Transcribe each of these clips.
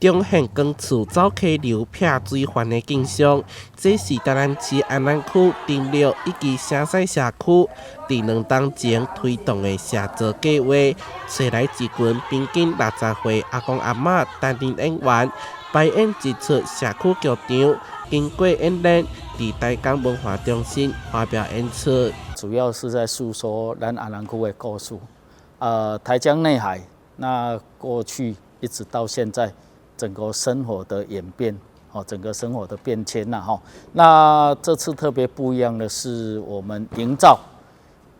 重現光厝走溪流劈水環的景象。這是台南市安南區中壢以及城西社區佇2冬前推動的社造計畫，揣來一群平均60歲阿公阿嬤擔任演員，排演一齣社區劇場，經過演練，佇台江文化中心發表演出。主要是在訴說咱安南區的故事。台江內海，那過去一直到現在，整個生活的演變，哦，整個生活的變遷吶，哈。那這次特別不一樣的是，我們營造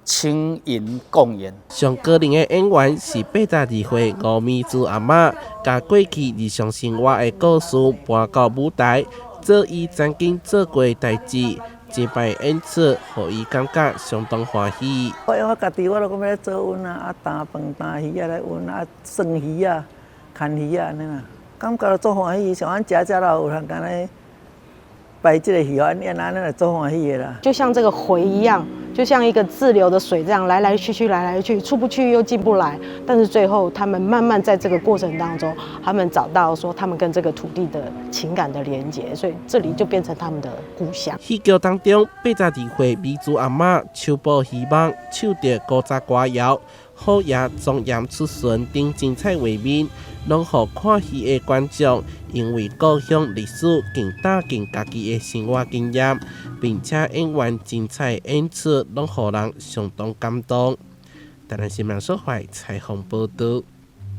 青銀共演。上高齡的演員是82歲吳美珠阿嬤，共過去日常生活的故事搬到舞台，做伊曾經做過的代誌。這擺演出，予伊感覺相當歡喜。我用我家己，我都講欲做勻啊，啊，擔飯擔魚仔來勻啊，算魚仔、牽魚仔按呢啦，感覺足歡喜。像阮食食了有人敢若排這個戲，按演按呢來足歡喜的啦。就像這個回一樣，就像一個自流的水這樣來來去去，來來去，出不去又進不來。但是最後，他們慢慢在這個過程當中，他們找到說他們跟這個土地的情感的連結，所以這裡就變成他們的故鄉。戲劇當中，82歲美珠阿嬤手抱希望，唱著古早歌謠，虎爺莊嚴出巡等精彩畫面，攏予看戲的觀眾因為故鄉歷史更貼近家己的生活經驗，並且演員精彩演出，攏予人相當感動。台南新聞所採訪報導。